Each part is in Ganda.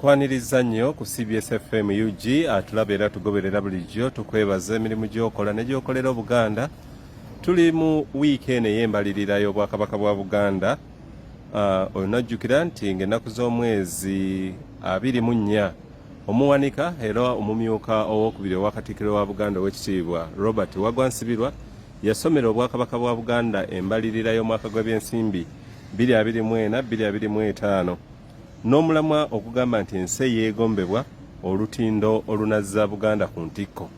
Kwaniriza nnyo ku CBS FM UG atulaba era tugoberera bulijjo. Tukwebaza emirimu gy'okola ne gy'okolera Obuganda. Tuli mu wiiki eno ey'embalirira y'Obwakabaka bwa Buganda. Olunajjukira nti ng'ennaku z'omwezi 24, omuwanika era omumyuka owokubiri owa Katikkiro wa Buganda, Owekitiibwa Robert Wagwa Nsibirwa, yasomera Obwakabaka bwa Buganda embalirira y'omwaka gw'ebyensimbi 2024 2025, n'omulamwa okugamba nti ensi eyeegombebwa, olutindo olunazza Buganda ku ntikko.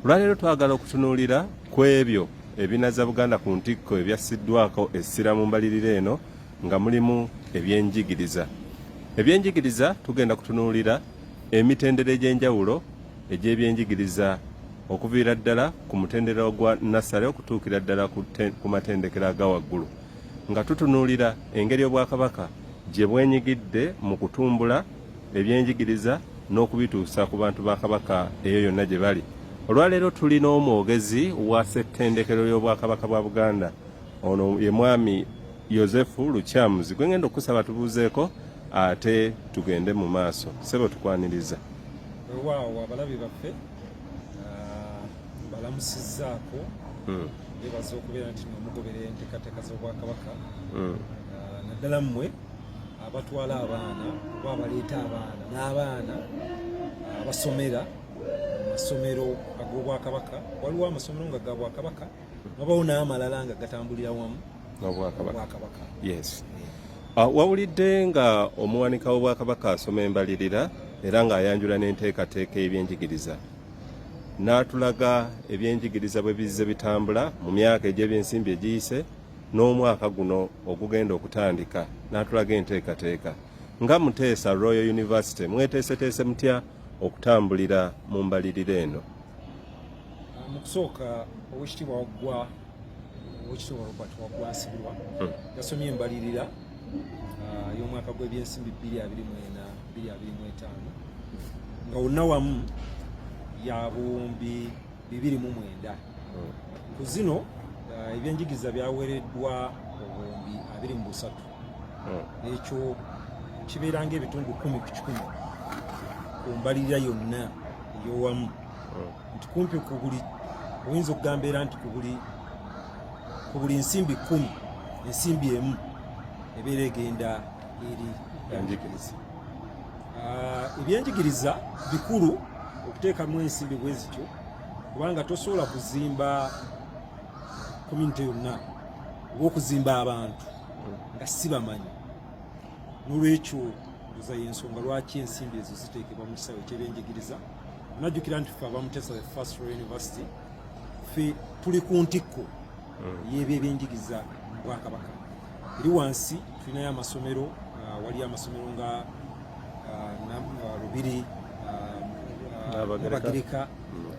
Olwaleero twagala okutunuulira ku ebyo ebinazza Buganda ku ntikko ebyassiddwako essira mu mbalirira eno, nga mulimu ebyenjigiriza. Ebyenjigiriza, tugenda kutunuulira emitendera egy'enjawulo egy'ebyenjigiriza, okuviira ddala ku mutendera ogwa nasale okutuukira ddala ku matendekero aga waggulu, nga tutunuulira engeri Obwakabaka gye bwenyigidde mu kutumbula ebyenjigiriza n'okubituusa ku bantu ba Kabaka eyo yonna gye bali. Olwaleero tuli n'omwogezi wa Ssettendekero y'Obwakabaka bwa Buganda. Ono ye Mwami Yosefu Lukyamuzi, gwe ngenda okukusaba tubuuzeeko ate tugende mu maaso. Ssebo, tukwaniriza. Weewaawo, abalabi baffe balamusizzaako. Bebaza okubeera nti nomugoberera enteekateeka z'Obwakabaka, naddala mmwe abatwala abaana oba abaleeta abaana n'abaana abasomera mu masomero ag'Obwakabaka. Waliwo amasomero nga ga Bwakabaka, wabawo n'amalala nga gatambulira wamu n'Obwakabaka. Yes. Wawulidde nga omuwanika w'Obwakabaka asoma embalirira era ng'ayanjula n'enteekateeka y'ebyenjigiriza, n'atulaga ebyenjigiriza bwe bizze bitambula mu myaka egy'ebyensimbi egiyise n'omwaka guno ogugenda okutandika, n'atulaga enteekateeka. Nga Muteesa Royal University, mweteeseteese mutya okutambulira mu mbalirira eno? Mu kusooka, Owekitiibwa Waggwa, Owekitiibwa Robert Waggwa Nsibirwa, yasomye embalirira y'omwaka gw'ebyensimbi 2024 2025, nga wonna wamu ya 2009. Ku zino ebyenjigiriza byawereddwa obuwumbi 23. Ekyo kibeera ngaebitundu 10% ku mbalirira yonna eyowamu, nti kumpi ku buli, oyinza okugamba era nti ku buli nsimbi 10, ensimbi emu ebeera egenda eri enjigiriza. Ebyenjigiriza bikulu okuteekamu ensimbi bwe zityo, kubanga tosobola kuzimba community yonna oba okuzimba abantu nga si bamanyi. Nolwekyo ndoza yensonga lwaki ensimbi ezo ziteekebwa mu kisawo ekyebyenjigiriza. Onajjukira nti ffe aba Muteesa the First Royal University, ffe tuli ku ntikko y'ebyebyenjigiriza mu Bwakabaka. Eri wansi tulinayo amasomero, waliyo amasomero nga Lubiri, Nabagereka,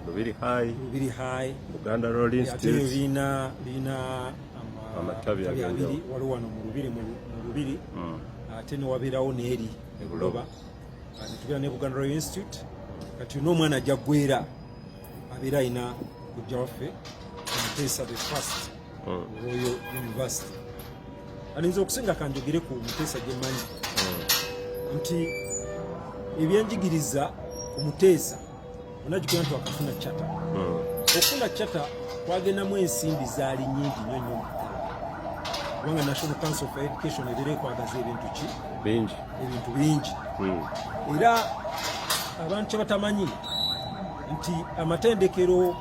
Lubiri High, Lubiri High, Buganda Royal Institute. Lirina amatabi abiri. Waliwo wano mu Lubiri, ate newabeerawo n'eri ebuloba, netubeera ne Buganda Royal Institute. Kati n'omwana ajja ggwera abeera alina kujja waffe Muteesa the First Royal University. Alinza okusinga kanjogere ku Muteesa gyemanyi nti ebyenjigiriza ku Muteesa, onajjukira nti wakafuna charter. Okufuna charter kwagendamu ensimbi zaali nyingi nnyo nnyo mu ttale, kubanga National Council for Education ebeera ekwagaza ebintu ki? Bingi. Ebintu bingi. Era abantu kyebatamanyi nti amatendekero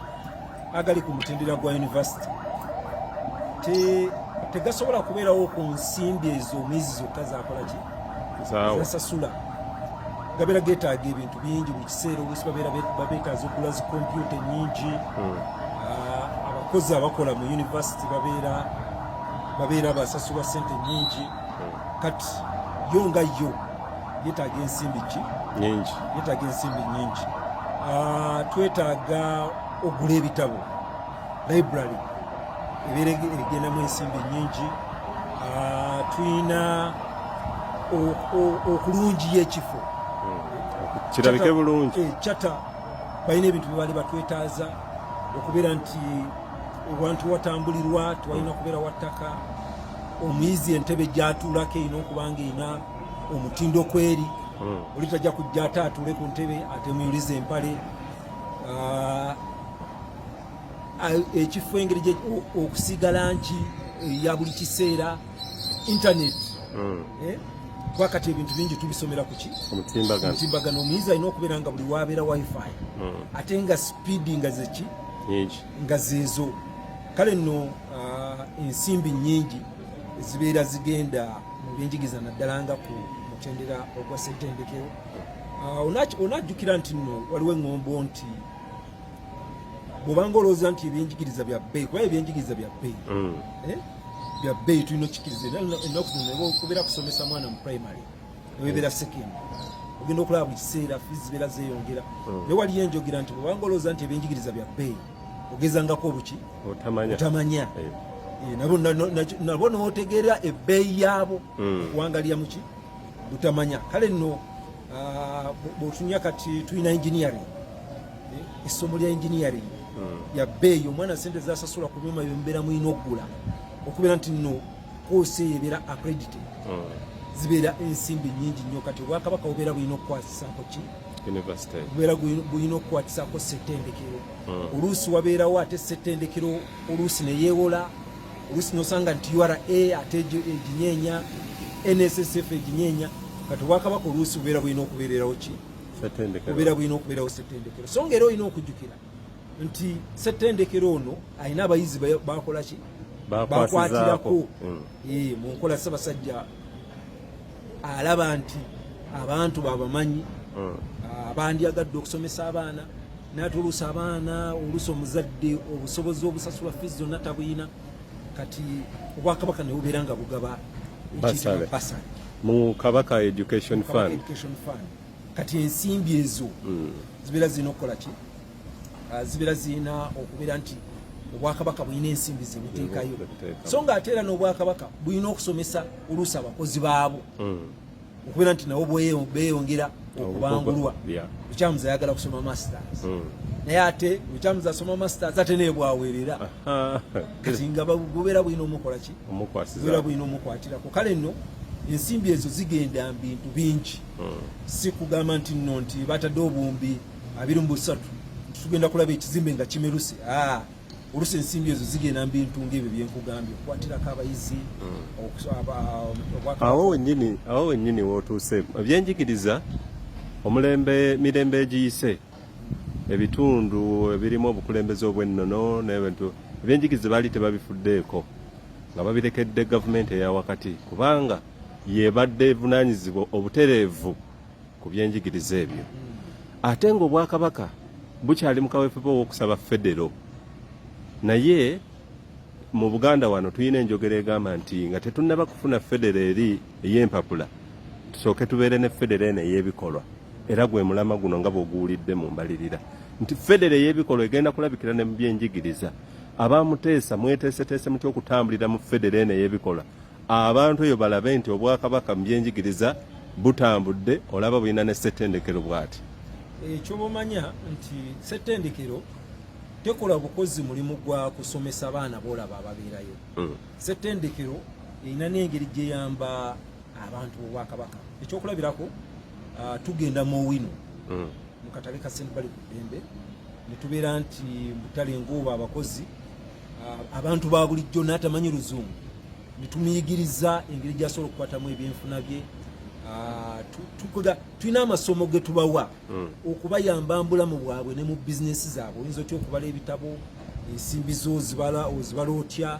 agali ku mutendera gwa university tegasobola kubeerawo ku nsimbi ezo omuyizi zokka zakola ki, zasasula. Gabeera getaaga ebintu bingi buli kiseera. Oluusi babeera babeetaaza okugula zi kompyuta ennyingi. Abakozi abakola mu university babeera basasulwa sente nyingi. Kati yo nga yo yetaaga ensimbi ki? Nyingi. Yetaaga ensimbi nyingi. Twetaaga ogula ebitabo, library ebeera egendamu ensimbi nyingi. Tulina okulungiya ekifo kirabike bulungi. Charter balina ebintu byebaali batwetaaza okubeera nti ewantu watambulirwa tewalina kubeera wattaka, omuyizi entebe gyatuulako erina okuba nga erina omutindo kweri. Oli tajja kujja ate atuule ku ntebe ate muyulize empale. Ekifo engeri okusiiga langi eya buli kiseera, internet. Eh? Kuba kati ebintu bingi tubisomera kuki? Omutimbagano. Omuyizi alina okubeera nga buli wabeera wifi, ate nga sipiidi nga zeki nga zeezo. Kale nno ensimbi nyingi zibeera zigenda mu byenjigiriza, naddala nga ku mutendera ogwa ssettendekero. Onajjukira nti nno waliwo eŋŋombo nti bw'obanga olowooza nti ebyenjigiriza bya bbeeyi, kuba ebyenjigiriza bya bbeeyi, Eh? Bya bbeeyi, tulina okukikiriza. Era ennaku zino kubeera kusomesa mwana mu primary newebeera second, ogenda okulaba buli kiseera fees zibeera zeeyongera. Naye waliyo enjogera nti bw'obanga olowooza nti ebyenjigiriza bya bbeeyi, ogezangako obuki? Otamanya. Otamanya. Eh, nabo notegeera ebbeeyi yaabo okuwangalira muki butamanya. Kale nno bw'otunya kati tulina engineering. Eh, essomo lya engineering ya bbeeyi. Omwana sente zasasula ku byuma byemubeera mulina okugula okubeera nti nno koosi eyo ebeera accredited, zibeera ensimbi nyingi nnyo. Kati obwakabaka bubeera bulina okukwatisaako ki? University. Bubeera bulina okukwatisaako ssettendekero. Oluusi wabeerawo ate ssettendekero oluusi neyeewola, oluusi nosanga nti URA ate eginyeenya, NSSF eginyeenya. Kati obwakabaka oluusi bubeera bulina okubeererawo ki? Ssettendekero. Bubeera bulina okubeerawo ssettendekero. So nga era olina okujjukira nti ssettendekero ono alina abayizi bakola ki? Bakwasizaako. Bakwatirako. Eh, mu nkola Ssaabasajja alaba nti abantu babamanyi abandyagadde okusomesa abaana, naye ate oluusi abaana, oluusi omuzadde obusobozi obusasula fees zonna tabuyina. Kati obwakabaka ne bubeera nga bugaba ekiyitibwa Bursary. Bursary. Mu Kabaka Education Kabaka Fund. Education Fund. Kati ensimbi ezo zibeera zirina okukola ki? Zibeera zirina okubeera nti obwakabaka bulina ensimbi zebuteekayo. Zebuteekamu. So nga ate era n'obwakabaka bulina okusomesa oluusi abakozi baabo okubeera nti nabo beeyongera okubangulwa. Lukyamuzi ayagala kusoma masters, naye ate Lukyamuzi asoma masters ate naye bwaweerera. Kati nga bubeera bulina omukola ki? Omukwasiza. Bubeera bulina omukwatirako. Kale nno ensimbi ezo zigenda mu bintu bingi. Si kugamba nti nno nti batadde 23,000 nti tugenda kulaba ekizimbe nga kimeruse. Ah, oluusi ensimbi ezo zigenda mu bintu ng'ebyo byenkugambye, okukwatirako abayizi, obwakabaka. Awo wennyini wootuuse, ebyenjigiriza, omulembe, mirembe egiyise, ebitundu ebirimu obukulembeze obw'ennono n'ebintu ebyenjigiriza baali tebabifuddeeko, nga babirekedde gavumenti eya wakati, kubanga yebadde evunaanyizibwa obutereevu ku byenjigiriza ebyo, ate ng'obwakabaka bukyali mu kaweefube ow'okusaba federo. Naye mu Buganda wano tulina enjogera egamba nti nga tetunnaba kufuna federo eri ey'empapula, tusooke tubeere ne federo eno ey'ebikolwa. Era gwe mulama guno nga bw'oguwulidde mu mbalirira nti federo ey'ebikolwa egenda kulabikira ne mu byenjigiriza. Abamuteesa mweteeseteese mutya okutambulira mu federo eno ey'ebikolwa, abantu eyo balabe nti obwakabaka mu byenjigiriza butambudde, olaba bulina ne ssettendekero bw'ati? Ekyoba omanya nti ssettendekero tekola bukozi mulimu gwa kusomesa baana boolaba ababeerayo. Ssettendekero erina n'engeri gyeyamba abantu b'obwakabaka. Ekyokulabirako, tugenda mu Owino mu katale ka St Balikuddembe, ne tubeera nti butale ng'oba abakozi, abantu ba bulijjo n'atamanyi luzungu, ne tumuyigiriza engeri gy'asobola okukwatamu ebyenfuna bye. Tulina amasomo ge tubawa okubayamba mu bulamu bwabwe ne mu bizinesi zaabwe. Oyinza otya okubala ebitabo, ensimbi zo ozibala otya,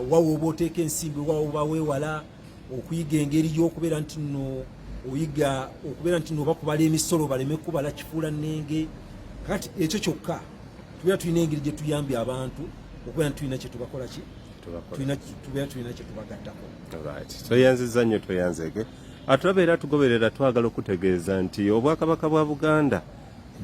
wawa oba oteeka ensimbi, wawa oba weewala okuyiga engeri y'okubeera nti nno oyiga okubeera nti nno bakubala emisolo baleme kubala kifuula nnenge. Kati ekyo kyokka tubeera tulina engeri gye tuyambye abantu okubeera nti tulina kye tubakola ki, tubeera tulina kye tubagattako. Right. Tweyanziza nnyo, tweyanzeege. Atulaba era tugoberera, twagala okutegeeza nti Obwakabaka bwa Buganda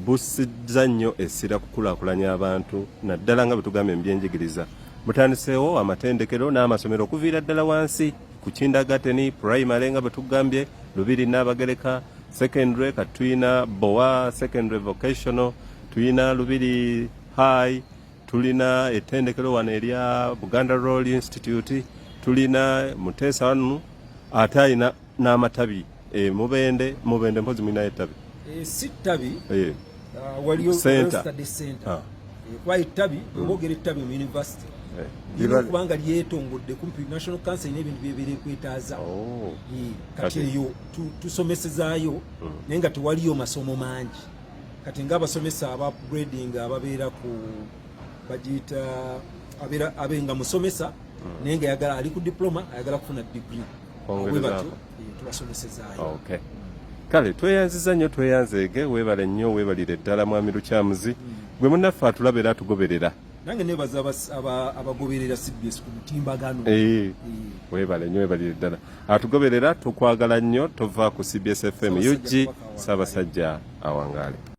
busizza nnyo essira kukulaakulanya abantu, naddala nga bwe tugambye mu byenjigiriza. Mutandiseewo amatendekero n'amasomero okuviira ddala wansi ku kindergarten, primary, nga bwe tugambye Lubiri Nnaabagereka Secondary, kati tulina Bowa Secondary Vocational, tulina Lubiri High, tulina ettendekero wano erya Buganda Royal Institute, tulina Muteesa wano, ate alina n'amatabi e Mubende. Mubende mpozi mulinayo ettabi? E, si ttabi, waliyo study center. Kuba ettabi, oba ogera ettabi mu university, lirina okuba nga lyetongodde kumpi National Council erina ebintu byebeera ekwetaaza. Kati eyo tusomesezaayo, naye nga tewaliyo masomo mangi. Kati ngaabasomesa aba upgrading ababeera ku bagiyita abeera abe nga musomesa, naye nga yagala ali ku diploma, ayagala kufuna degree, bwe batyo tubasomesezaayo. Okay. Kale tweyanziza nnyo, tweyanzeege, weebale nnyo, weebalire ddala mwami Lukyamuzi. Gwe munnaffe atulaba era atugoberera. Nange nebaza abagoberera CBS ku mutimbagano. Weebale nnyo, weebalire ddala atugoberera, tukwagala nnyo, tova ku CBS FM UG. Ssaabasajja awangaale.